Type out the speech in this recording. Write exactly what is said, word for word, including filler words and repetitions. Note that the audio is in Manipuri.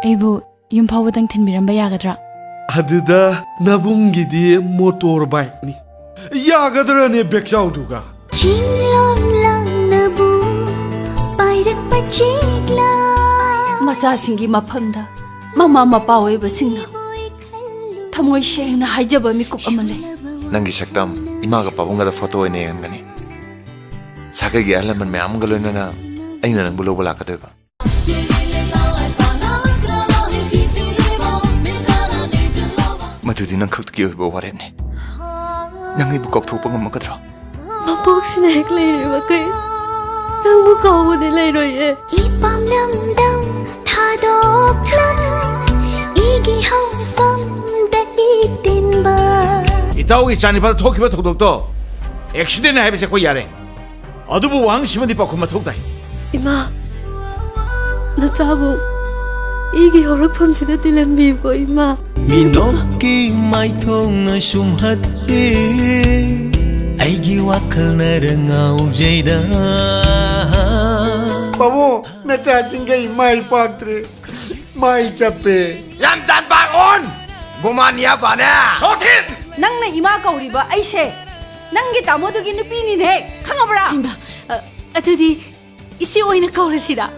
ꯑꯩꯕꯨ ꯌꯨꯝ ꯐꯥꯎꯕꯗꯪ ꯊꯤꯟꯕꯤꯔꯝꯕ ꯌꯥꯒꯗ꯭ꯔꯥ? ꯑꯗꯨꯗ ꯅꯕꯨꯡꯒꯤꯗꯤ ꯃꯣꯇꯣꯔ ꯕꯥꯏꯛꯅꯤ꯫ ꯌꯥꯒꯗ꯭ꯔꯅꯦ ꯕꯦꯛꯆꯥꯎꯗꯨꯒ? ꯆꯤꯡꯂꯣꯝ ꯂꯥꯡꯅꯕꯨ ꯄꯥꯏꯔꯛꯄ ꯆꯦꯛꯂꯥ꯫ ꯃꯆꯥꯁꯤꯡꯒꯤ ꯃꯐꯝꯗ ꯃꯃꯥ ꯃꯄꯥ ꯑꯣꯏꯕꯁꯤꯡꯅ ꯊꯃꯣꯏ ꯁꯦꯡꯅ ꯍꯥꯏꯖꯕ ꯃꯤꯀꯨꯞ ꯑꯃ ꯂꯩ꯫ ꯅꯪꯒꯤ ꯁꯛꯇꯝ ꯏꯃꯥꯒ ꯄꯥꯕꯨꯡꯒꯗ ꯐꯣꯇꯣ ꯑꯣꯏꯅ ꯌꯦꯡꯍꯟꯒꯅꯤ꯫ ꯁꯥꯒꯩꯒꯤ ꯑꯍꯜ ꯂꯃꯟ ꯃꯌꯥꯝ ꯑꯃꯒ ꯂꯣꯏꯅꯅ ꯑꯩꯅ ꯅꯪꯕꯨ ꯂꯧꯕ ꯂꯥꯛꯀꯗꯣꯏꯕ꯫ ꯃꯗꯨꯗꯤ ꯅꯪ ꯈꯛꯇꯒꯤ ꯑꯣꯏꯕ ꯋꯥꯔꯦꯞꯅꯤ꯫ ꯅꯪ ꯑꯩꯕꯨ ꯀꯥꯎꯊꯣꯛꯄ ꯉꯝꯃꯒꯗ꯭ꯔꯣ? ꯃꯄꯣꯛꯁꯤꯅ ꯍꯦꯛ ꯂꯩꯔꯤꯕꯈꯩ ꯅꯪꯕꯨ ꯀꯥꯎꯕꯗꯤ ꯂꯩꯔꯣꯏꯌꯦ꯫ ꯏꯄꯥꯝ ꯂꯝꯗꯝ ꯊꯥꯗꯣꯛꯂꯝ ꯏꯒꯤ ꯍꯧꯐꯝꯗ ꯏꯇꯤꯟꯕ꯫ ꯏꯇꯥꯎꯒꯤ ꯏꯆꯥꯅꯤꯄꯥꯗ ꯊꯣꯛꯈꯤꯕ ꯊꯧꯗꯣꯛꯇꯣ ꯑꯦꯛꯁꯤꯗꯦꯟ ꯍꯥꯏꯕꯁꯦ ꯑꯩꯈꯣꯏ ꯌꯥꯔꯦ꯫ ꯑꯗꯨꯕꯨ ꯋꯥꯍꯪꯁꯤꯃꯗꯤ ꯄꯥꯎꯈꯨꯝ ꯃꯊꯧ ꯇꯥꯏ꯫ ꯏꯃꯥ, ꯅꯆꯥꯕꯨ ꯏꯒꯤ ꯍꯧꯔꯛꯐꯝꯁꯤꯗ ꯇꯤꯜꯍꯟꯕꯤꯌꯨꯀꯣ, ꯏꯃꯥ꯫ ꯃꯤꯅꯣꯛꯀꯤ ꯃꯥꯏꯊꯣꯡꯅ ꯁꯨꯝꯍꯠꯂꯤ, ꯑꯩꯒꯤ ꯋꯥꯈꯜꯅꯔ ꯉꯥꯎꯖꯩꯗ꯫ ꯄꯥꯕꯨꯡ, ꯅꯆꯥꯁꯤꯡꯈꯩ ꯃꯥꯏ ꯄꯥꯛꯇ꯭ꯔꯦ, ꯃꯥꯏ ꯆꯞꯄꯦ꯫ ꯌꯥꯝ ꯆꯥꯟ ꯄꯥꯛ ꯑꯣꯟ! ꯒꯣꯃꯥꯟ ꯌꯥ ꯄꯥꯅꯦ! ꯁꯣꯊꯤꯟ! ꯅꯪꯅ ꯏꯃꯥ ꯀꯧꯔꯤꯕ ꯑꯩꯁꯦ ꯅꯪꯒꯤ ꯇꯥꯃꯣꯗꯨꯒꯤ ꯅꯨꯄꯤꯅꯤꯅꯦ, ꯈꯪꯉꯕ꯭ꯔꯥ? ꯏꯃꯥ, ꯑ, ꯑꯗꯨꯗꯤ ꯏꯆꯦ ꯑꯣꯏꯅ ꯀꯧꯔꯁꯤꯔꯥ?